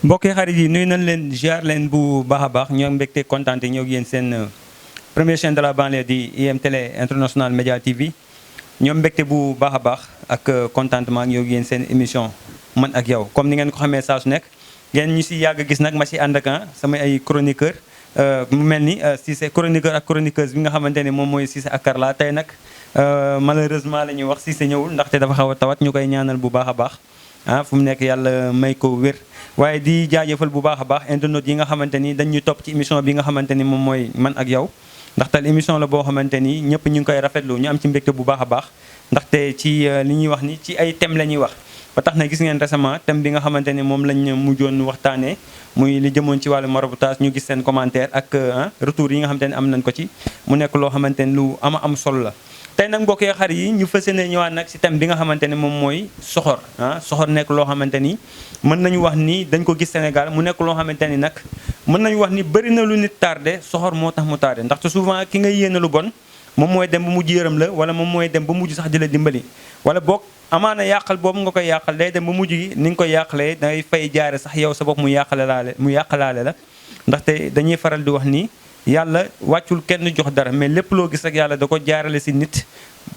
mbokki xarit yi nuyu nañ leen ziar leen bu baax a baax ñoo mbégte kontaan ñoo ngi yéen seen première chaîne de la banlieue di IM Télé International Média TV ñoom mbégte bu baax a baax ak contentement ñoo ngi yéen seen émission man ak yow comme ni ngeen ko xamee saa su nekk ngeen ñu si yàgg gis nag ma si ànd ak sama ay chroniqueur mu mel ni Cissé chroniqueur ak chroniqueuse bi nga xamante ne moom mooy Cissé ak Karla tey nag malheureusement la ñuy wax Cissé ñëwul ndaxte dafa xaw a tawat ñu koy ñaanal bu baax a baax fu mu nekk yàlla may ko wér waaye di jaajëfal bu baax a baax internautes yi nga xamante ni dañ ñu topp ci émission bi nga xamante ni moom mooy man ak yow ndaxte émission la boo xamante ni ñëpp ñu ngi koy rafetlu ñu am ci mbégte bu baax a baax ndaxte ci li ñuy wax ni ci ay thème la ñuy wax ba tax na gis ngeen récemment thème bi nga xamante ni moom lañ mujjoon waxtaanee muy li jëmoon ci wàllu maraboutage ñu gis seen commentaire ak retour yi nga xamante ni am nañ ko ci mu nekk loo xamante ni lu am solo la tey nag mbokkee xar yi ñu fas yéene ñëwaat nag si thème bi nga xamante ne moom mooy soxor soxor nekk loo xamante ni mën nañu wax ni dañ ko gis Sénégal mu nekk loo xamante ni nag mën nañu wax ni bëri na lu nit tardé soxor moo tax mu tardé ndaxte souvent ki nga yéene lu bon moom mooy dem ba mujj yërëm la wala moom mooy dem ba mujj sax di la dimbali wala boog amaana yàqal boobu nga koy yàqal day dem ba mujj gi ni nga koy yàqalee dangay fay jaare sax yow sa bopp mu yàqalaale la ndaxte dañuy faral di wax ni yàlla wàccul kenn jox dara mais lépp loo gis rek yàlla da ko jaarale si nit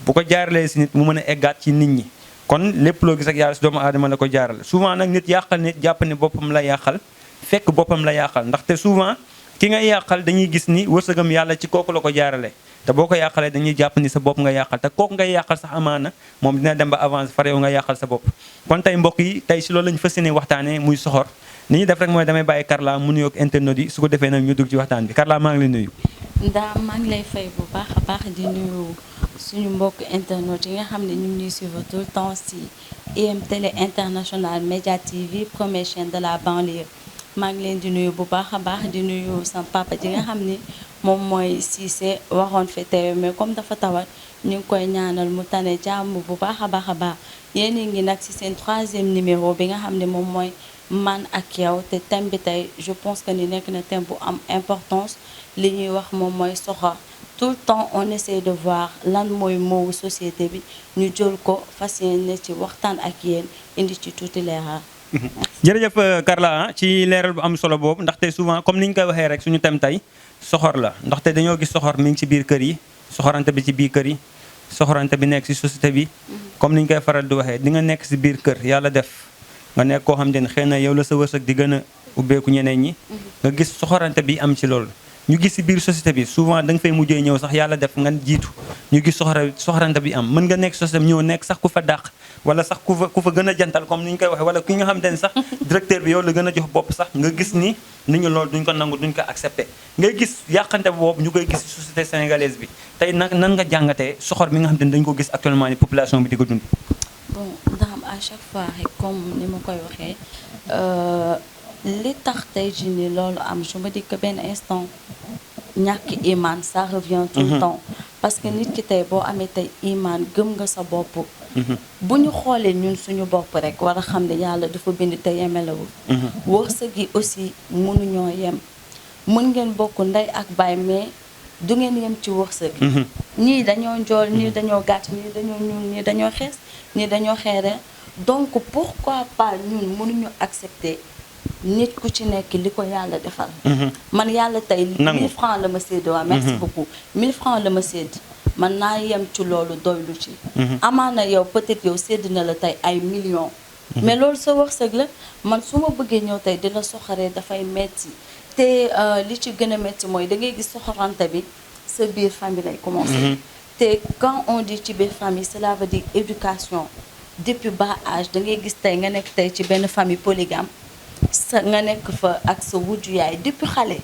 bu ko jaaralee si nit mu mën a eggaat ci nit ñi kon lépp loo gis rek yàlla si doomu aadama la ko jaarale souvent nag nit yàqal nit jàpp ne boppam la yàqal fekk boppam la yàqal ndaxte souvent ki nga yàqal dañuy gis ni wërsëgam yàlla ci kooku la ko jaarale te boo ko yàqalee dañuy jàpp ni sa bopp nga yàqal te kooku ngay yàqal sax amaana moom dina dem ba avance far yow nga yàqal sa bopp kon tey mbokk yi tey si loolu lañu fas yéene waxtaanee muy soxor li ñuy def rek mooy damay bàyyi Karla mu nuyoog internautes yi su ko defee nag ñu dugg ci waxtaan bi Karla maa ngi lay nuyu. Ndaa maa ngi lay fay bu baax a baax di nuyu suñu mbokk internautes yi nga xam ne ñu ngi ñuy suivre tout le temps si IM Télé International Média TV première chaîne de la banlieue maa ngi leen di nuyu bu baax a baax di nuyu sama papa ji nga xam ni moom mooy Cissé waxoon fi teew mais comme dafa tawat ñu ngi koy ñaanal mu tane jàmm bu baax a baax a baax yéen a ngi nag si seen 3e numéro bi nga xam ne moom mooy man ak yow te thème bi tey je pense que ni nekk na thème bu am importance li ñuy wax moom mooy soxor tout le temps on essaie de voir lan mooy moowu société bi ñu jël ko fas yéene ci waxtaan ak yéen indi ci tuuti leeral. jërëjëf Karla ci leeral bu am solo boobu ndaxte souvent comme ni ñu koy waxee rek suñu thème tey soxor la ndaxte dañoo gis soxor mi ngi ci biir kër yi soxorante bi ci biir kër yi soxorante bi nekk ci société bi comme ni ñu koy faral di waxee di nga nekk ci biir kër yàlla def nga nekk koo xam ne xëy na yow la sa wërsëg di gën a ubbeeku ñeneen ñi nga gis soxorante bi am ci loolu ñu gis ci biir société bi souvent da nga fay mujjee ñëw sax yàlla def nga jiitu ñu gis soxorante bi am mën nga nekk société bi ñëw nekk sax ku fa dàq wala sax ku fa gën a jantal comme ni ñu koy waxee wala ki nga xamante ne sax directeur bi yow la gën a jox bopp sax nga gis ni nit ñi loolu duñ ko nangu duñ ko accepté ngay gis yàqante boobu ñu koy gis ci société sénégalaise bi tey nag nan nga jàngatee soxor mi nga xamante ne dañu ko gis actuellement ni population bi di ko dund. bon ndax à chaque fois rek comme ni ma koy waxee li tax tey jii nii loolu am je me dis que benn instant ñàkk iman ça revient tout le temps parce que nit ki tey boo amee tey iman gëm nga sa bopp bu ñu xoolee ñun suñu bopp rek war a xam ne yàlla dafa bind te yemelewul wërsëg yi aussi mënuñoo yem mën ngeen bokk ndey ak baay mais du ngeen yem ci wërsëg ñii dañoo njool ñii dañoo gàtt ñii dañoo ñuul ñii dañoo xees ñii dañoo xeere donc pourquoi pas ñun mënuñu accepter nit ku ci nekk li ko yàlla defal man yàlla tey 1000 francs la ma sédd waa merci beaucoup 1000 francs la ma sédd man naa yem ci loolu doylu ci amaana yow peut-être yow sédd na la tey ay millions mais loolu sa wërsëg la man su ma bëggee ñëw tey di la soxoree dafay metti te li ci gën a metti mooy da ngay gis soxorante bi sa biir famille lay commencer te quand on dit ci biir famille cela veut dire éducation depuis bas âge da ngay gis tey nga nekk tey ci benn famille polygame sa nga nekk fa ak sa wujju yaay depuis xale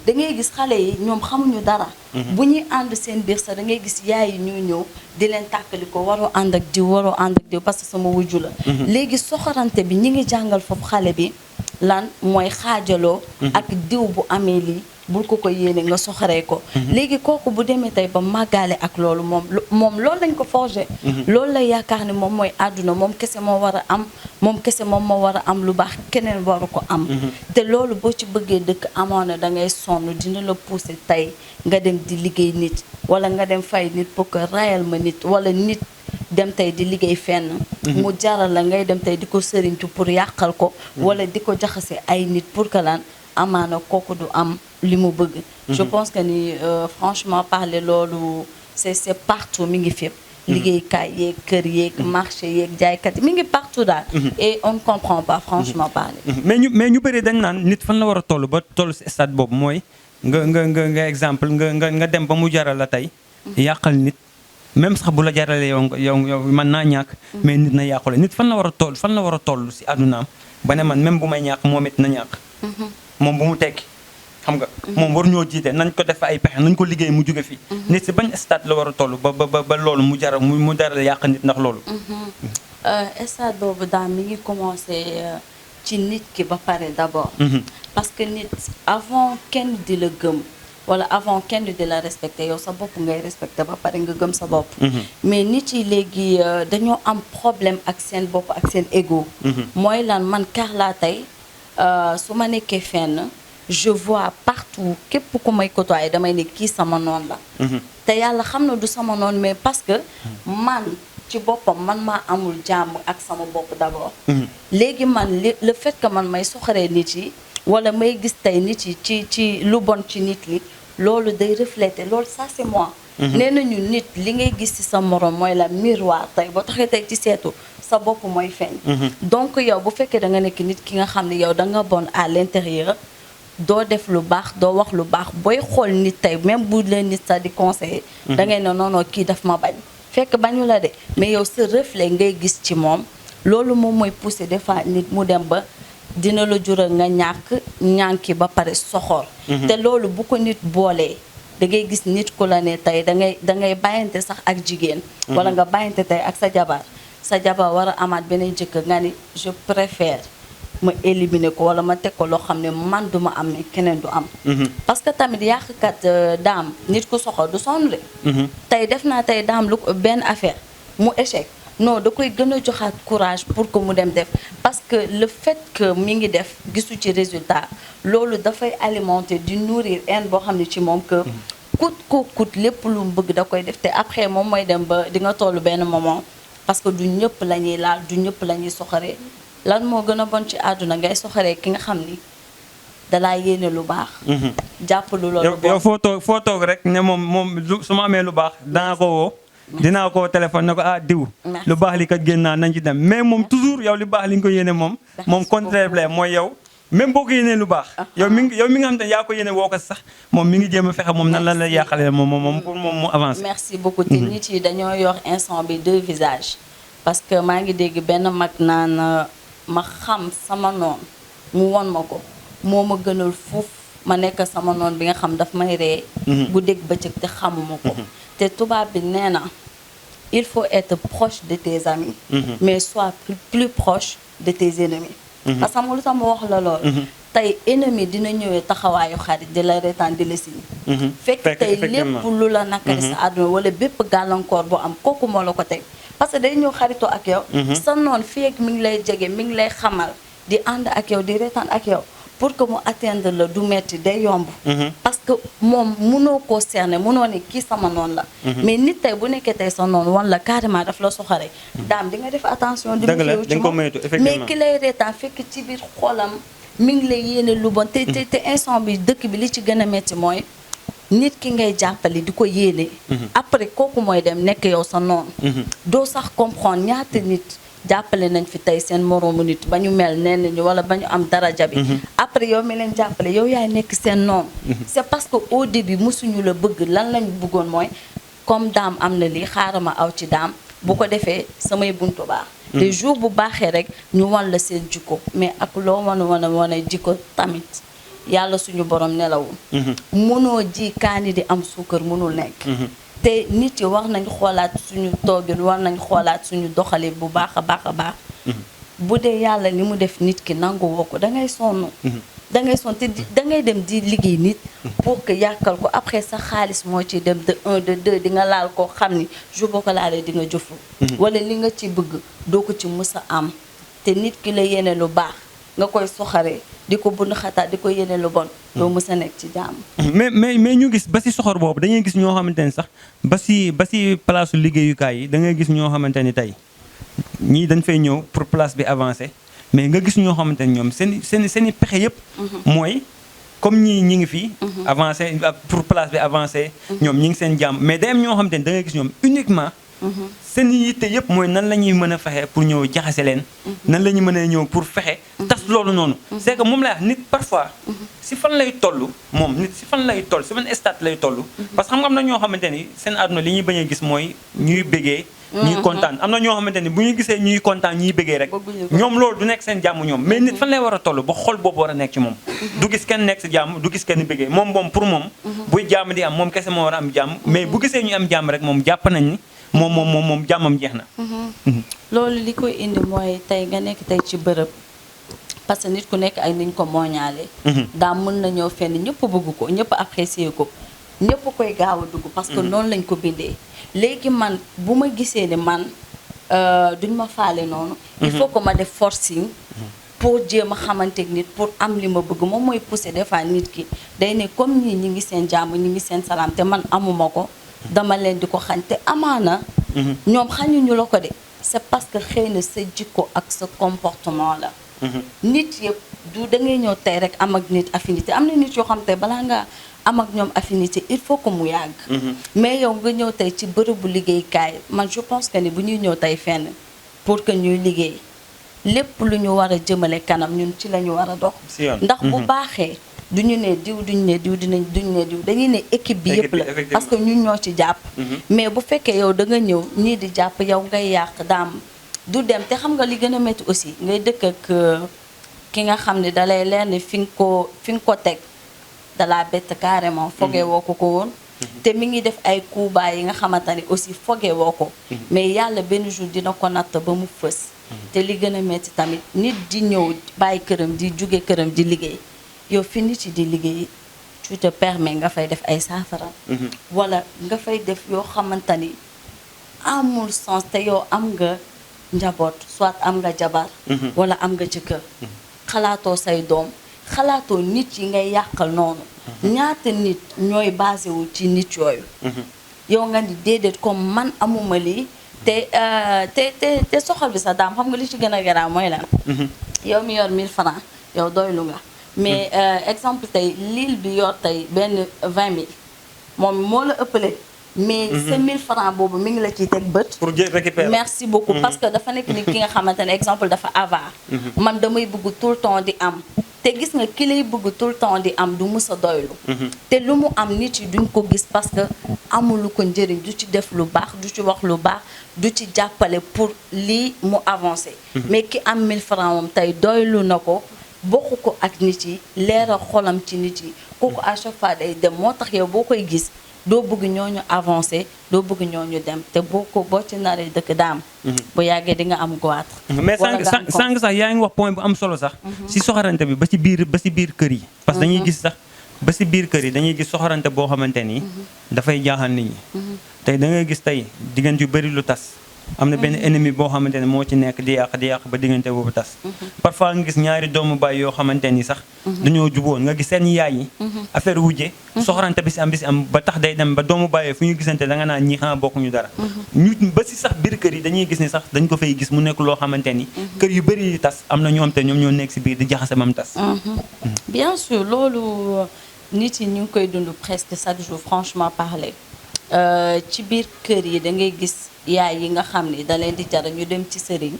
da ngay gis xale yi ñoom xamuñu dara bu ñuy ànd seen biir sax da ngay gis yaay yi ñuy ñëw di leen tàkkali ko waroo ànd ak diw waroo ànd ak diw parce que sama wujju la léegi soxorante bi ñi ngi jàngal foofu xale bi lan mooy xaajaloo ak diw bu amee lii bul ko yéene nga soxoree ko léegi kooku bu demee tey ba màggaale ak loolu moom loolu lañ ko forger loolu la yaakaar ne moom mooy àdduna moom kese moo war a am moom kese moom moo war a am lu baax keneen waru ko am te loolu boo ci bëggee dëkk amoon na da ngay sonn dina la pousser tey nga dem di liggéey nit wala nga dem fay nit pour que rayal ma nit wala nit dem tey di liggéey fenn mu jaral la ngay dem tey di ko sëriñtu pour yàqal ko wala di ko jaxase ay nit pour que lan amaana kooku du am li mu bëgg je pense que ni franchement parler loolu c'est partout mi ngi fépp liggéeykaay yeeg kër yeeg marché yeeg jaaykat yi mi ngi partout daal et on ne comprend pas franchement parler mais ñu bëri dañ naan nit fan la war a toll ba toll si stade boobu mooy nga exemple nga dem ba mu jaral la tey yàqal nit même sax bu la jaralee yow mën naa ñàkk mais nit na yàqule nit fan la war a toll si àddunaam ba ne man même bu may ñàkk moom it na ñàkk moom bu mu tekki xam nga moom war ñoo jiite nañ ko def ay pexe nañ ko liggéey mu jóge fii nit si bañ stade la war a toll ba loolu mu jaral yàq nit ndax loolu stade boobu daal mi ngi commencé ci nit ki ba pare d'abord parce que nit avant kenn di la gëm wala avant kenn di la respecté yow sa bopp ngay respecté ba pare nga gëm sa bopp mais nit yi léegi dañoo am problème ak seen bopp ak seen ego mooy lan man Carla tey su ma nekkee fenn je vois partout képp ku may côtoyer damay ne kii sama noon la te yàlla xam na du sama noon mais parce que man ci boppam man maa amul jàmm ak sama bopp d'abord léegi man le fait que man may soxoree nit yi wala may gis tey nit yi ci lu bon ci nit li loolu day refléter loolu ça c'est moi nee nañu nit li ngay gis ci sa morom mooy la miroir tey boo taxee tey ci seetu sa bopp mooy feeñ donc yow bu fekkee da nga nekk nit ki nga xam ne yow da nga bon à l'intérieur doo def lu baax doo wax lu baax booy xool nit tey même bu leen nit sax di conseiller da ngay ne non kii daf ma bañ fekk bañu la de mais yow sa reflet ngay gis ci moom loolu moom mooy pousser des fois nit mu dem ba dina la jural nga ñànki ba pare soxor te loolu bu ko nit boolee da ngay gis nit ku la ne tey da ngay bàyyante sax ak jigéen wala nga bàyyante tey ak sa jabar war a amaat beneen jëkkër nga ni je préfère ma éliminer ko wala ma teg ko loo xam ne man duma am ne keneen du am parce que tamit yàqkat daam nit ku soxor du sonn de tey def naa tey daam lu benn affaire mu échec non da koy gën a joxaat courage pour que mu dem def parce que le fait que mi ngi def gisu ci résultat loolu dafay alimenter di nourrir haine boo xam ne ci moom que coûte lépp lu mu bëgg da koy def te après moom mooy dem ba di nga toll benn moment parce que du ñëpp la ñuy laal du ñëpp la ñuy soxoree lan moo gën a bon ci àdduna ngay soxoree ki nga xam ni dalaa yéene lu baax jàpp lu loolu yow foo toog rek ne moom su ma amee lu baax danaa ko woo dinaa ko téléphone ne ko diw lu baax li kat génn naa nañ ci dem mais moom toujours yow li baax li nga ko yéene moom contraire la mooy yow même boo ko yéenee lu baax yow mi nga xam ne yaa ko yéene woo ko sax moom mi ngi jéem a fexe moom nan lan la yàqalee moom pour moom mu avancer merci beaucoup te nit yi dañoo yor instant bi deux visages parce que maa ngi dégg benn mag naan ma xam sama noon mu won ma ko moo ma gënal fuuf ma nekk sama noon bi nga xam daf may ree guddeeg bëccëg te xamuma ko te tubaab bi nee na il faut être proche de tes amis mais sois plus proche de tes ennemis parce que lu tax ma wax la lool tey ennemi dina ñëwee taxawaayu xarit di la reetaan di la siñ fekk tey lépp lu la nakari sa àdduna wala bépp gàllankoor boo am kooku moo la ko teg parce que day ñëw xaritoo ak yow sa noon fii ak mi ngi lay jege mi ngi lay xamal di ànd ak yow di reetaan ak yow pour que mu atteindre la du metti day yomb parce que moom mënoo koo cerner mënoo ne kii sama noonu la mais nit tey bu nekkee tey sa noonu wan la carrément daf la soxare daam di nga def attention di mu ci moom mais ki lay reetaan fekk ci biir xolam mi ngi lay yéene lu bon te instant bi dëkk bi li ci gën a metti mooy nit ki ngay jàppale di ko yéene après kooku mooy dem nekk yow sa noonu doo sax comprendre ñaata nit jàppale nañ fi tey seen moroomu nit ba ñu mel nenn ñu wala ba ñu am daraja bi après yow mi leen jàppale yow yaay nekk seen noonu c'est parce que au début mosuñu la bëgg lan lañ bëggoon mooy comme daam am na lii xaaral ma aw ci daam bu ko defee samay buntu baax te jour bu baaxee rek ñu wan la seen jikko mais ak loo wan a jikko tamit yàlla suñu borom nelawul mënoo ji kaani di am suukar mënul nekk te nit yi war nañ xoolaat suñu toogin war nañ xoolaat suñu doxalin bu baax a baax bu dee yàlla ni mu def nit ki nangu woo ko da ngay sonn te da ngay dem di liggéey nit pour que yàkkal ko après sa xaalis moo ci dem de 1 de 2 di nga laal koo xam ni jour boo ko laalee di nga jëfu wala li nga ci bëgg doo ko ci mës a am te nit ki la yéene lu baax nga koy soxare di ko bund xataat di ko yéene lu bon doo mës a nekk ci jàmm. mais ñu gis ba si soxor boobu dañuy gis ñoo xamante ni sax ba si place su liggéeyukaay yi da ngay gis ñoo xamante ni tey ñii dañ fay ñëw pour place bi avancer mais nga gis ñoo xamante ni ñoom seen i pexe yëpp. mooy comme ñi ngi fi. avancer pour place bi avancer. ñoom ñi ngi seen jàmm mais day am ñoo xamante ni da ngay gis ñoom uniquement. seen yitte yëpp mooy nan la ñuy mën a fexe pour ñëw jaxase leen. nan la ñuy mën a ñëw pour fexe. tas loolu noonu. c'est que moom lay wax nit parfois. si fan lay toll moom nit si fan lay toll si ban stade lay toll. parce que xam nga am na ñoo xamante ni seen àdduna li ñuy bañ a gis mooy ñuy bëggee. ñuy kontaan am na ñoo xamante ni bu ñu gisee ñuy kontaan ñuy bëggee rek. ñoom loolu du nekk seen jàmm ñoom mais nit fan lay war a toll ba xol boobu war a nekk ci moom. du gis kenn nekk si jàmm du gis kenn bëggee moom pour moom. buy jàmm di am moom kese moo war a am jàmm mais bu gisee ñu am jàmm rek moom jàpp nañ ni. moom jàmmam jeex na. loolu li koy indi mooy tey nga nekk tey ci bërëb parce que nit ku nekk ay niñ ko mooñaale. daa mën na ñëw fenn ñëpp bëgg ko ñëpp apprécier ko ñëpp koy gaaw a dugg. parce que noonu lañ ko bindee. léegi man bu ma gisee ne man duñ ma faale noonu. il faut que ma def forcing. pour jéem a xamanteeg nit pour am li ma bëgg moom mooy pousser des fois nit ki day ne comme ñii ñi ngi seen jàmm ñi ngi seen salaam te man amuma ko. dama leen di ko xañ te amaana. ñoom xañuñu la ko de c'est parce que xëy na sa jikko ak sa comportement la. nit yëpp du da ngay ñëw tey rek am ak nit affinité am na nit yoo xam te balaa nga am ak ñoom affinité il faut que mu yàgg. mais yow nga ñëw tey ci bërëbu liggéeykaay man je pense que ni bu ñuy ñëw tey fenn pour que ñuy liggéey lépp lu ñu war a jëmale kanam ñun ci la ñu war a dox. ndax bu baaxee. duñu ne diw duñu ne diw duñu ne diw dañuy ne équipe bi yëpp la parce que ñun ñoo ci jàpp. mais bu fekkee yow da nga ñëw ñii di jàpp yow ngay yàq daam du dem te xam nga li gën a métti aussi ngay dëkk ak ki nga xam ne dalay leer ne fi nga ko teg dalaa bett carrément fogee woo ko woon. te mi ngi def ay coups bas yi nga xamante ne aussi fogee woo ko. mais yàlla benn jour dina ko natt ba mu fës. te li gën a métti tamit nit di ñëw bàyyi këram di jóge këram di liggéey. yow fi nit yi di liggéey tu te permets nga fay def ay saafara. wala nga fay def yoo xamante ni amul sens te yow am nga njaboot soit am nga jabar. wala am nga ci kër. xalaatoo say doom xalaatoo nit yi ngay yàqal noonu. ñaata nit ñooy basé wu ci nit yooyu. yow nga ni déedéet comme man amuma lii te soxal bi sa daam xam nga li ci gën a garaaw mooy lan. yow mi yor 1000 francs yow doylu nga. mais exemple tey lil bi yor tey benn 20 000 moom moo la ëppale. mais sa 1000 francs boobu mi ngi la ciy teg bët. pour récupérer. merci beaucoup parce que dafa nekk ni ki nga xamante ne exemple dafa avare. man damay bëgg tout le temps di am. te gis nga ki lay bëgg tout le temps di am du mus a doylu. te lu mu am nit yi duñ ko gis parce que amulu ko njëriñ du ci def lu baax du ci wax lu baax du ci jàppale pour lii mu avancer. mais ki am 1000 francs moom tey doylu na ko. bokku ko ak nit yi leeral xolam ci nit yi kooku à chaque fois day dem moo tax yow boo koy gis doo bëgg ñooñu avancer doo bëgg ñooñu dem te boo ci naree dëkk daam. bu yàggee di nga am goitre. mais sànq sax yaa ngi wax point bu am solo sax. si soxorante bi ba si biir kër yi. parce que dañuy gis sax ba si biir kër yi dañuy gis soxorante boo xamante ni. dafay jaaxal nit ñi. tey da ngay gis tey diggante yu bëri lu tas. am na benn ennemi boo xamante ne moo ci nekk di yàq ba diggante boobu tas. parfois nga gis ñaari doomu baay yoo xamante ni sax. dañoo juboon nga gis seen yaay yi. affaire wujje soxorante bi si am ba tax day dem ba doomu baay fu ñu gisante da nga naan ñii xanaa bokkuñu dara. ñu ba si sax biir kër yi dañuy gis ni sax dañ ko fay gis mu nekk loo xamante ni. kër yu bëri yi tas am na ñoom te ñoom ñoo nekk si biir di jaxase mam tas. bien sûr loolu nit yi ñu ngi koy dund presque chaque jour franchement parler ci biir kër yi da ngay gis. yaay yi nga xam ni da leen di jar ñu dem ci sëriñ.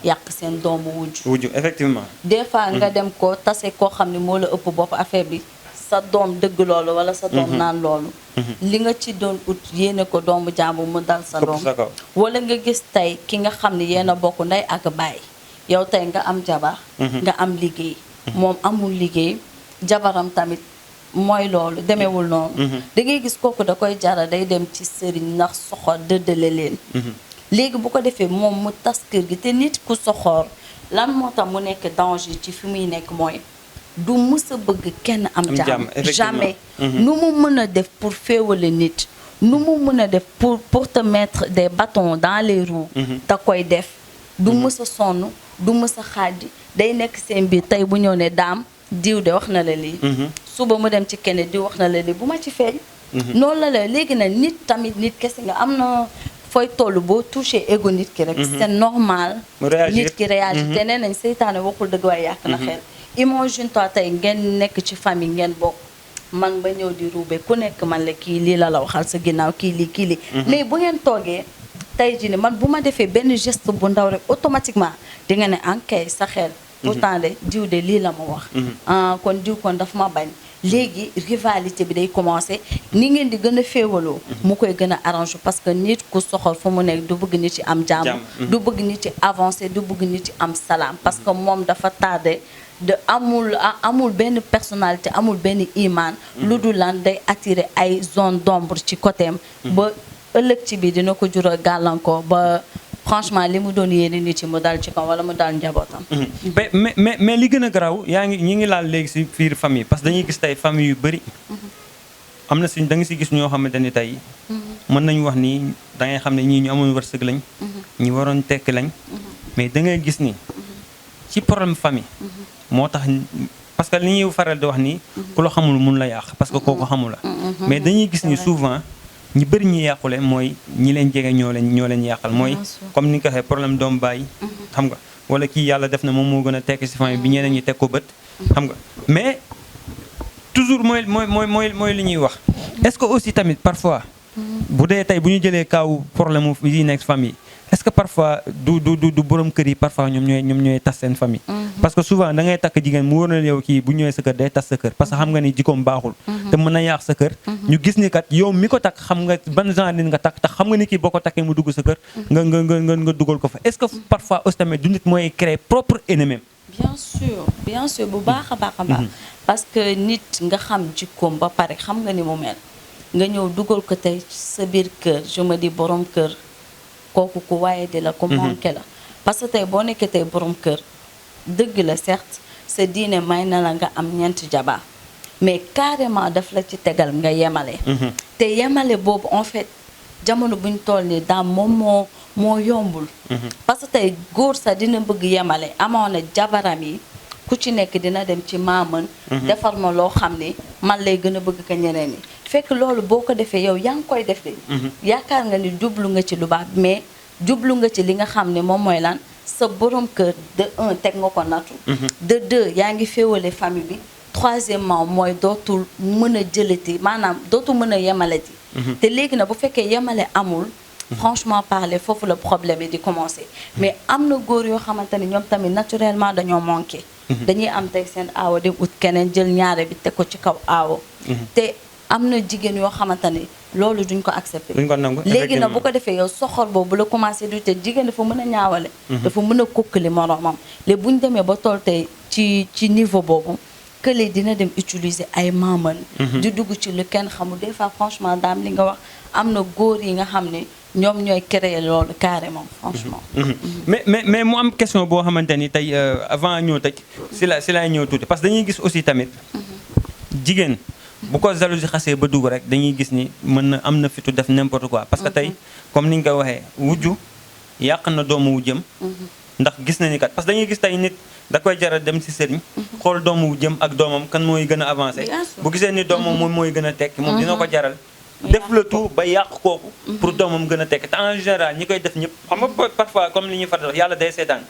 yàq seen doomu wujju effectivement. des fois nga dem ko tase koo xam ni moo la ëpp bopp affaire bi sa doom dëgg loolu wala sa doom naan loolu. li nga ci doon ut yéene ko doomu jàmbur mu dal sa doom. wala nga gis tey ki nga xam ni yéen a bokk ndey ak baay yow tey nga am jabar. nga am liggéey. moom amul liggéey jabaram tamit. mooy loolu demeewul noonu. da ngay gis kooku da koy jara day dem ci sëriñ ndax soxor dëddale leen. léegi bu ko defee moom mu tas kër gi te nit ku soxor lan moo tax mu nekk danger ci fi muy nekk mooy du mës a bëgg kenn am jàmm. jamais nu mu mën a def pour féewale nit. nu mu mën a def pour te mettre des bâtons dans les roues. da koy def du mës a sonn du mës a xaadi day nekk seen biir tey bu ñëw ne daam diw de wax na la lii suba mu dem ci kenn diw wax na la lii bu ma ci feeñ noonu la léegi nag nit tamit nit kese nga am na fooy toll boo touché ego nit ki rek c'est normal nit ki réagir te nee nañ seytaane waxul dëgg waaye yàq na xel imagine toi tey ngeen nekk ci famille ngeen bokk man ba ñëw di ruube ku nekk man la kii lii la waxal sa ginnaaw kii lii mais bu ngeen toogee tey jii ne man bu ma defee benn geste bu ndaw rek automatiquement di nga ne ankay sa xel pourtant de diw de lii la ma wax kon diw kon daf ma bañ léegi rivalité bi day commencé ni ngeen di gën a féewaloo mu koy gën a arrangé parce que nit ku soxal fu mu nekk du bëgg nit yi am jàmm du bëgg nit yi avancé du bëgg nit yi am salaam parce que moom dafa tardé de amul benn personnalité amul benn iman lu dul lan day attirer ay zone d'ombre ci côtéem ba ëllëg ci bi dina ko jural gàllankoor ba franchement li mu doon yéene nit yi mu dal ci kaw wala mu dal njabootam. mais li gën a garaaw ñi ngi laal léegi si biir famille parce que dañuy gis tey famille yu bëri. am na si da nga si gis ñoo xamante ni tey. mën nañu wax ni da ngay xam ne ñii ñu amoon wërsëg lañ. ñi waroon tekki lañ. mais da ngay gis ni ci problème famille. moo tax parce que li ñuy faral di wax ni. ku la xamul mun la yàq parce que kooku xamul la. mais dañuy gis ni souvent. ñi bëri ñi yàqule mooy ñi leen jege ñoo leen yàqal mooy comme ni nga ko waxee problème doom bàyyi xam nga wala kii yàlla def na moom moo gën a tekki si famille bi ñeneen ñi teg ko bët xam nga mais toujours mooy li ñuy wax est-ce que aussi tamit parfois bu dee tey bu ñu jëlee kaaw problème yi nekk famille est-ce que parfois du borom kër yi parfois ñoom ñooy tas seen famille parce que souvent da ngay takk jigéen mu wóor na yow kii bu ñëwee sa kër day tas sa kër parce que xam nga ni jikkoom baaxul te mën na yàq sa kër ñu gis ni kat yow mi ko takk xam nga ban genre nit nga takk tax xam nga ni kii boo ko takkee mu dugg sa kër nga dugal ko fa est-ce que parfois aussi tamit du nit mooy créer propre ennemi bien sûr bu baax a baax parce que nit nga xam jikkoom ba pare xam nga ni mu mel nga ñëw dugal ko tey sa biir kër je me dis borom kër kooku ku waaye di la ku manqué la parce que tey boo nekkee tey borom kër dëgg la certes sa diine may na la nga am ñeenti jabar mais carrément daf la ci tegal nga yemale te yemale boobu en fait jamono buñ toll ni daam moom moo yombul parce que tey góor sax dina bëgg yemale amoon na jabaram yi ku ci nekk dina dem ci maaman defar ma loo xam ne man lay gën a bëgg ka ñeneen ñi fekk loolu boo ko defee yow yaa ngi koy def de yaakaar nga ni jublu nga ci lu baax mais jublu nga ci li nga xam ne moom mooy lan sa borom kër de un teg nga ko nattu de deux yaa ngi féewale famille bi troisièmement mooy dootul mën a jëlati maanaam dootul mën a yemalati te léegi na bu fekkee yemale amul franchement parler foofu la problème yi di commencer mais am na góor yoo xamante ni ñoom tamit naturellement dañoo manqué dañuy am tey seen aawo dem ut keneen jël ñaare bi teg ko ci kaw aawo te am na jigéen yoo xamante ni loolu duñ ko accepté léegi nag bu ko defee yow soxor boobu la commencé du te jigéen dafa mën a ñaawale dafa mën a kukkali moroomam léegi bu ñu demee ba toll tey ci niveau boobu kële dina dem utiliser ay maaman di dugg ci lu kenn xamul des fois franchement daam li nga wax am na góor yi nga xam ne ñoom ñooy créer loolu carrément franchement mais mu am question boo xamante ni tey avant ñoo tëj si la ñëw tuuti parce que dañuy gis aussi tamit jigéen bu ko jalousie xasee ba dugg rek dañuy gis ni mën na am na fitu def n'importe quoi parce que tey comme ni nga ko waxee wujju yàq na doomu wujjam ndax gis na ni kat parce que dañuy gis tey nit da koy jaral dem ci sëriñ xool doomu wujjam ak doomam kan mooy gën a avancé bu gisee ni doomam moom mooy gën a tekki moom dina ko jaral def le tout ba yàq kooku pour doomam gën a tekki te en général ñi koy def ñëpp xam nga parfois comme li ñuy faral wax yàlla day seetaan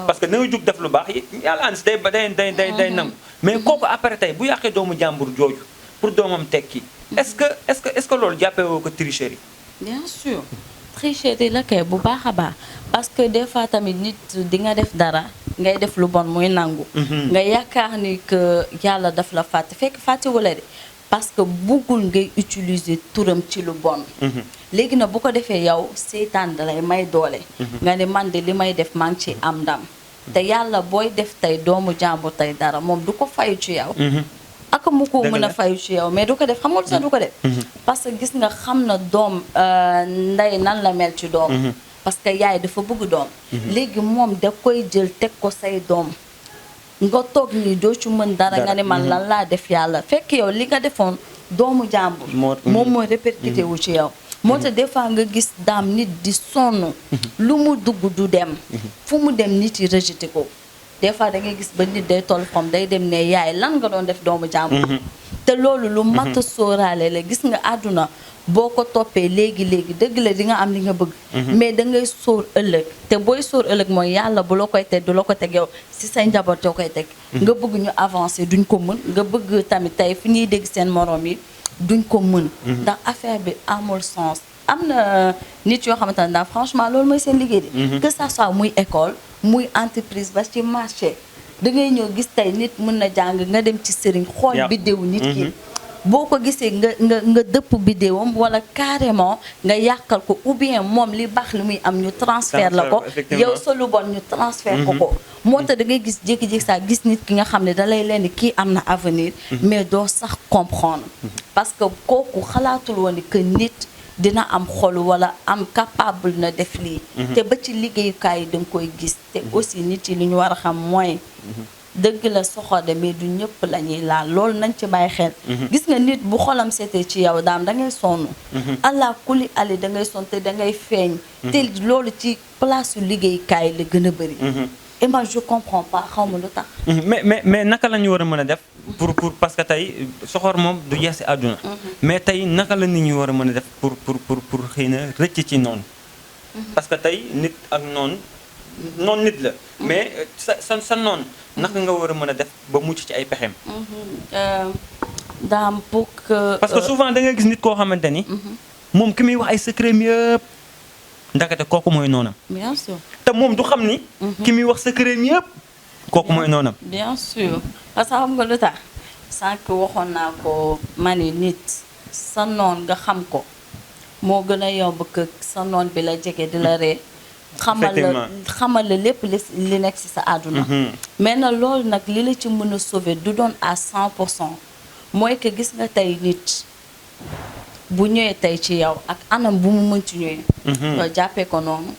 parce que da nga jug def lu baax yàlla ans day nangu mais kooku après tey bu yàqee doomu jàmbur jooju pour doomam tekki est-ce que loolu jàppee woo ko tricherie bien sûr tricherie la kay bu baax a baax parce que des fois tamit nit di nga def dara ngay def lu bon muy nangu nga yaakaar ni que yàlla daf la fàtte fekk fàtte wala de parce que buggul ngay utiliser turam ci lu bon léegi nag bu ko defee yow seytaan dalay may doole nga ne man de li may def maa ngi ci am ndam te yàlla booy def tey doomu jàmbur tey dara moom du ko fayu ci yow ak mu ko mën a fayu ci yow mais du ko def xam nga lu sax du ko def parce que gis nga xam na doom ndey nan la mel ci doom parce que yaay dafa bëgg doom léegi moom da koy jël teg ko say doom nga toog nii doo ci mën dara nga ne man lan laa def yàlla fekk yow li nga defoon doomu jàmbur moom mooy répercuté wu ci yow moo tax des fois nga gis daam nit di sonn lu mu dugg du dem fu mu dem nit yi rejeté ko des fois da ngay gis ba nit day toll fam day dem ne yaay lan nga doon def doomu jàmbur te loolu lu mat a sóoraale la gis nga àdduna boo ko toppee léegi dëgg la di nga am li nga bëgg mais da ngay sóor ëllëg te booy sóor ëllëg mooy yàlla bu la koy teg du la ko teg yow si say njaboot yoo koy teg nga bëgg ñu avancer duñ ko mën nga bëgg tamit tey fi ñuy dégg seen morom yi duñ ko mën ndax affaire bi amul sens am na nit yoo xamante ne daal franchement loolu mooy seen liggéey de que ça soit muy école muy entreprise ba ci marché da ngay ñëw gis tey nit mën na jàng nga dem ci sëriñ xool biddéewu nit ki boo ko gisee nga dëpp biddéewam wala carrément nga yàqal ko ou bien moom li baax li muy am ñu transfert la ko yow sa lu bon ñu transfert ko moo tax da ngay gis jékki-jékki saa gis nit ki nga xam ne da lay leen ni kii am na avenir mais doo sax comprendre parce que kooku xalaatul woon ni que nit dina am xol wala am capable na def lii te ba ci liggéeyukaay yi da nga koy gis te aussi nit yi li ñu war a xam mooy dëgg la soxode mais du ñëpp la ñuy laal loolu nañ ci bàyyi xel gis nga nit bu xolam seetee ci yow daam da ngay sonn allah kuli ali da ngay sonn te da ngay feeñ te loolu ci place yu liggéeyukaay la gën a bëri et moi je comprends pas xaw ma lu tax mais naka la ñu war a mën a def pour parce que tey soxor moom du jeex si àdduna mais tey naka la nit ñi war a mën a def pour xëy na rëcc ci noonu parce que tey nit ak noonu nit la mais sa noonu naka nga war a mën a def ba mucc ci ay pexeem daam pour que parce que souvent da nga gis nit koo xamante ni moom ki muy wax ay secret yëpp ndakate kooku mooy noonam bien sûr te moom du xam ni ki muy wax secret yëpp kooku mooy noonam bien sûr parce que xam nga lu tax sànq waxoon naa ko ma ni nit sa noon nga xam ko moo gën a yomb que sa noon bi la jege di la ree xamal la lépp li nekk ci sa àdduna mais na loolu nag li la ci mën a sauver du doon à 100% mooy que gis nga tey nit bu ñëwee tey ci yow ak anam bu mu mënti ñëwee nga jàppee ko noonu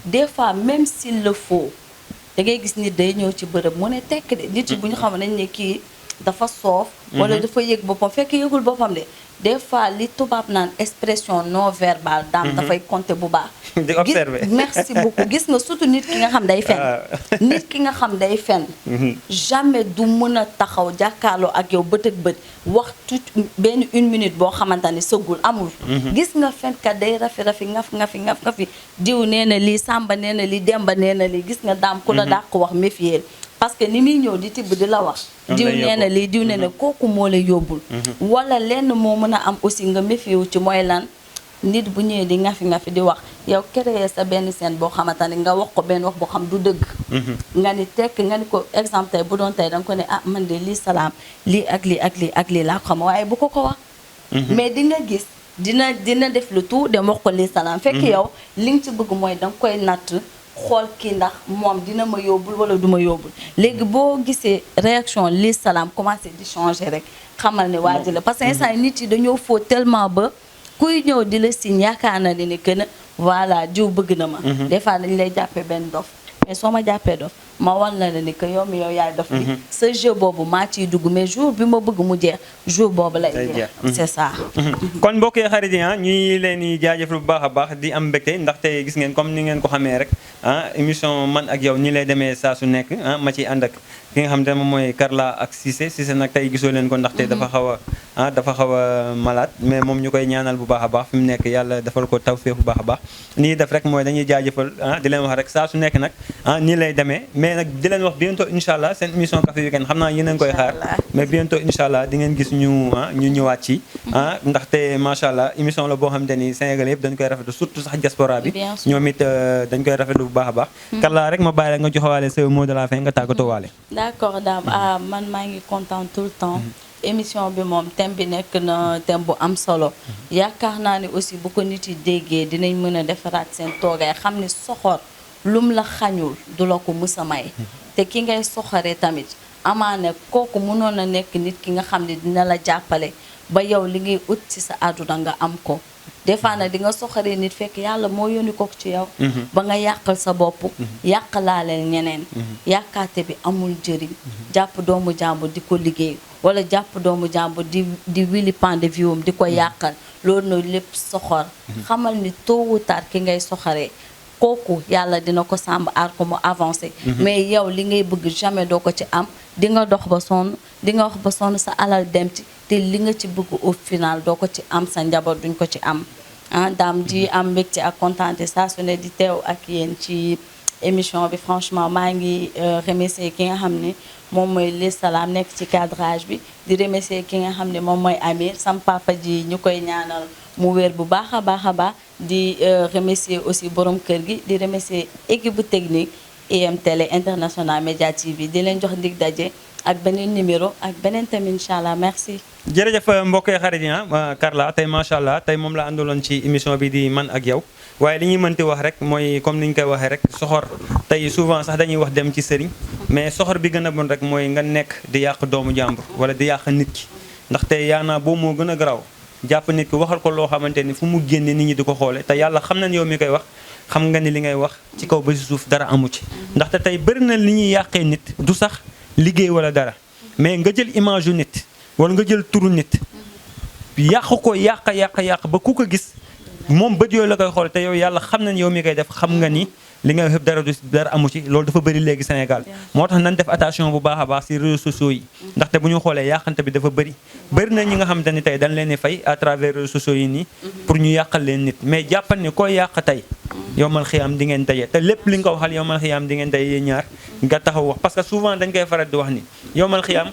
des fois même s'il le faut da ngay gis nit day ñëw ci bërëb mu ne tekk de nit yi bu ñu xam nañ ne kii dafa soof wala dafa yëg boppam fekk yëgul boppam de des fois li tubaab naan expression non verbale daam dafay compter bu baax di observer merci beaucoup gis nga surtout nit ki nga xam day fen nit ki nga xam day fen jamais du mën a taxaw jàkkaarloo ak yow bët ak bët wax tout benn 1 minute boo xamante ni sëggul amul gis nga fenkat day rafi ngafi diw nee na lii sàmba nee na lii demba nee na lii gis nga daam ku la dàq wax méfier parce que ni muy ñëw di tibb di la wax diw nee na lii diw nee na kooku moo la yóbbul wala lenn moo mën a am aussi nga méfier wu ci mooy lan nit bu ñëwee di ngafi di wax yow créer sa benn scène boo xamante ne nga wax ko benn wax boo xam du dëgg nga ni tekk nga ni ko exemple tey bu doon tey danga ko ne ah man de lii salaam lii ak lii laa ko xam waaye bu ko wax mais di nga gis dina def le tout dem wax ko lii salaam fekk yow li nga ci bëgg mooy danga koy natt xool kii ndax moom dina ma yóbbul wala du ma yóbbul léegi boo gisee réaction lii salaam commencé di changer rek xamal ne waa ji la parce que instant nit yi dañoo foo tellement ba kuy ñëw di la signe yaakaar na ni que ne voilà jiw bëgg na ma des fois dañ lay jàppee benn dof mais soo ma jàppee dof ma wan la ni que yow mi yow yaay dof bi sa jeu boobu maa ciy dugg mais jour bi ma bëgg mu jeex jour boobu lay jeex c'est ça kon mbokk yi xarit yi ñuy leen di jaajëfal bu baax a baax di am mbégte ndaxte gis ngeen comme ni ngeen ko xamee rek émission man ak yow ñi lay demee saa su nekk ma ciy ànd ak ki nga xam ne moom mooy Karla ak Cissé nag tey gisoo leen ko ndaxte dafa xaw a malade mais moom ñu koy ñaanal bu baax a baax fi mu nekk yàlla defal ko tawfeex bu baax a baax nii def rek mooy dañuy jaajëfal di leen wax rek saa su nekk nag nii lay demee mais nag di leen wax bientôt incha allah seen émission Café Weekend xam naa yéen a ngi koy xaar mais bientôt incha allah di ngeen gis ñu ñëwaat ci ndaxte macha allah émission la boo xam te ni Sénégal yëpp dañ koy rafetlu surtout sax diaspora bi ñoom it dañ koy rafetlu bu baax a baax Karla rek ma bàyyi la nga joxewaale sa mot de la fin nga tàggatoo waale d'accord Dame man maa ngi content tout le temps émission bi moom thème bi nekk na thème bu am solo yaakaar naa ni aussi bu ko nit yi déggee dinañ mën a defaraat seen toogaay xam ni soxor lum la xañul du la ko mës a may te ki ngay soxoree tamit amaane kooku mënoon a nekk nit ki nga xam ne dina la jàppale ba yow li ngay ut ci sa àdduna nga am ko des fois nag di nga soxaree nit fekk yàlla moo yónni ko ci yow ba nga yàqal sa bopp yàqalaaleel ñeneen yàkkaate bi amul njëriñ jàpp doomu jàmbur di ko liggéey wala jàpp doomu jàmbur di wili pande viwam di ko yàqal loolu noonu lépp soxor xamal ni tôt ou tard ki ngay soxaree kooku yàlla dina ko sàmb aar ko mu avancé mais yow li ngay bëgg jamais doo ko ci am di nga dox ba sonn di nga wax ba sonn sa alal dem ci te li nga ci bëgg au final doo ko ci am sa njaboot duñ ko ci am daam di am mbégte ak kontaante saa su ne di teew ak yéen ci émission bi franchement maa ngi remercier ki nga xam ne moom mooy Lé Salam nekk ci cadrage bi di remercier ki nga xam ne moom mooy Amir sam papa ji ñu koy ñaanal mu wér bu baax a baax di remercier aussi borom kër gi di remercier équipe bu technique IM Télé International Média TV di leen jox dig daje ak beneen numéro ak beneen tamit incha allah merci. jërëjëf mbokk yi xarit yi Carla tey macha allah tey moom la àndaloon ci émission bi di man ak yow waaye li ñuy mënti wax rek mooy comme ni ñu koy waxee rek soxor tey souvent sax dañuy wax dem ci sëriñ mais soxor bi gën a bon rek mooy nga nekk di yàq doomu jàmbur wala di yàq nit ki ndaxte yaanaa boobu moo gën a garaaw jàpp nit ki waxal ko loo xamante ni fu mu génne nit ñi di ko xoole te yàlla xam nañ yow mi koy wax xam nga ni li ngay wax ci kaw ba si suuf dara amu ci ndaxte tey bëri na li ñuy yàqee nit du sax liggéey wala dara mais nga jël image yu nit wala nga jël turu nit yàq ko yàq ba ku ko gis moom bët yooyu la koy xool te yow yàlla xam nañ yow mi koy def xam nga ni li nga xëpp dara amu ci loolu dafa bëri léegi Sénégal moo tax nañ def attention bu baax a baax ci réseaux sociaux yi ndaxte bu ñu xoolee yàqante bi dafa bëri na ñi nga xamante ni tey dañ leen di fay à travers réseaux sociaux yi nii pour ñu yàqal leen nit mais jàppal ni koo yàq tey yowmal xiyaam di ngeen daje te lépp li nga ko waxal yowmal xiyaam di ngeen daje yéen ñaar nga taxaw wax parce que souvent dañ koy faral di wax ni yowmal xiyaam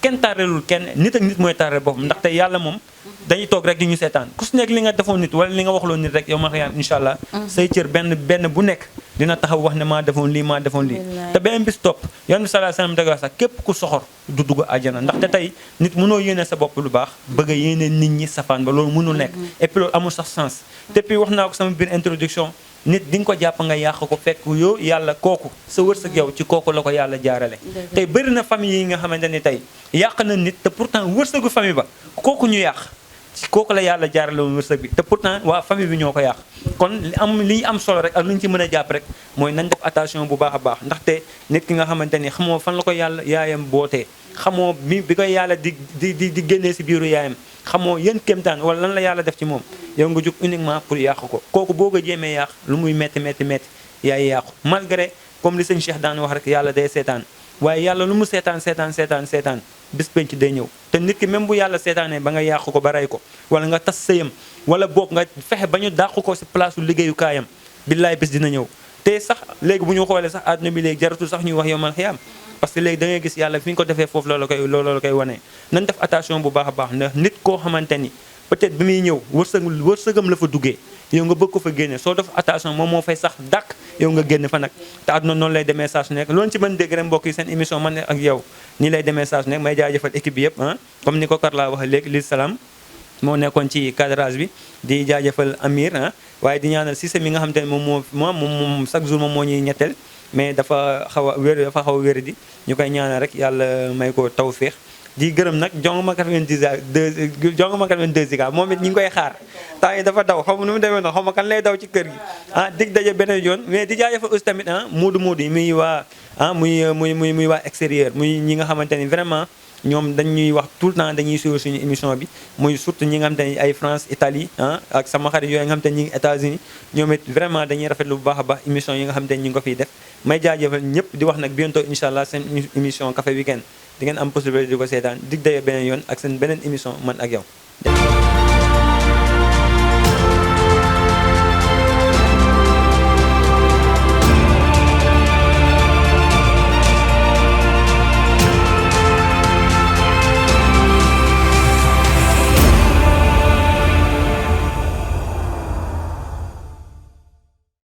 kenn tàrrelul kenn nit ak nit mooy tàrrel boppam ndaxte yàlla moom dañuy toog rek di ñu seetaan ku si nekk li nga defoon nit wala li nga waxloo nit rek yow ma xiyaam incha allah say cër benn bu nekk dina taxaw wax ne maa defoon lii te beneen bis topp yoon bi sallallahu alayhi wasallam da wax sax képp ku soxor du dugg àjjana ndaxte tey nit mënoo yéene sa bopp lu baax bëgg a yéene nit ñi safaan ba loolu mënul nekk et puis loolu amul sax sens te puis wax naa ko sama biir introduction nit di nga ko jàpp nga yàq ko fekk yow yàlla kooku sa wërsëg yow ci kooku la ko yàlla jaarale tey bëri na famille yi nga xamante ni tey yàq na nit te pourtant wërsëgu famille ba kooku ñu yàq ci kooku la yàlla jaarale woon wërsëg bi te pourtant waa famille bi ñoo ko yàq kon li ñu am solo rek ak lu ñu ci mën a jàpp rek mooy nañ def attention bu baax a baax ndaxte nit ki nga xamante ni xamoo fan la ko yàlla yaayam bootee xamoo bi koy yàlla di génnee si biiru yaayam xamoo yéen kéemtaan wala lan la yàlla def ci moom yow nga jóg uniquement pour yàq ko kooku boo ko jéemee yàq lu muy métti yaay yàqu malgré comme li sëñ Cheikh daan wax rek yàlla day seetaan waaye yàlla lu mu seetaan bis penc day ñëw te nit ki même bu yàlla seetaanee ba nga yàq ko ba rey ko wala nga tas sëyam wala boog nga fexe ba ñu dàq ko si place liggéeyukaayam billaay bis dina ñëw te sax léegi bu ñu xoolee sax àdduna bi léegi jaratul sax ñuy wax yowmal xiyaam parce que léegi da ngay gis yàlla fi ñu ko defee foofu loolu la koy wanee nañ def attention bu baax a baax ndax nit koo xamante ni peut-être bi muy ñëw wërsëgam la fa duggee yow nga bëgg ko fa génne soo def attention moom moo fay sax dàq yow nga génn fa nag te àdduna noonu lay demee saa su nekk loolu ci mën dégg rek mbokk yi seen émission man ak yow nii lay demee saa su nekk may jaajëfal équipe bi yëpp comme ni ko Carla waxee léegi Lé Salam moo nekkoon ci cadrage bi di jaajëfal Amir waaye di ñaanal Cissé mi nga xam te ne moom chaque jour moom moo ñuy ñetteel mais dafa xaw a wér di ñu koy ñaanal rek yàlla may ko tawféex di gërëm nag jongoma 82 Ziga moom it ñu ngi koy xaar temps yi dafa daw xaw ma nu mu demee noonu xaw ma kan lay daw ci kër gi dig daje beneen yoon mais di jaajëfal aussi tamit moodu yi muy waa muy waa extérieur muy ñi nga xamante ni vraiment ñoom dañuy wax tout le temps dañuy suivre suñu émission bi muy surtout ñi nga xamante ni ay France Italie ak sama xarit yooyu nga xamante ni ñi ngi États-Unis ñoom it vraiment dañuy rafetlu bu baax a baax émission yi nga xamante ni ñu ngi ko fiy def may jaajëfal ñëpp di wax nag bientôt incha allah seen émission Café Weekend di ngeen am possibilité di ko seetaan dig daje beneen yoon ak seen beneen émission man ak yow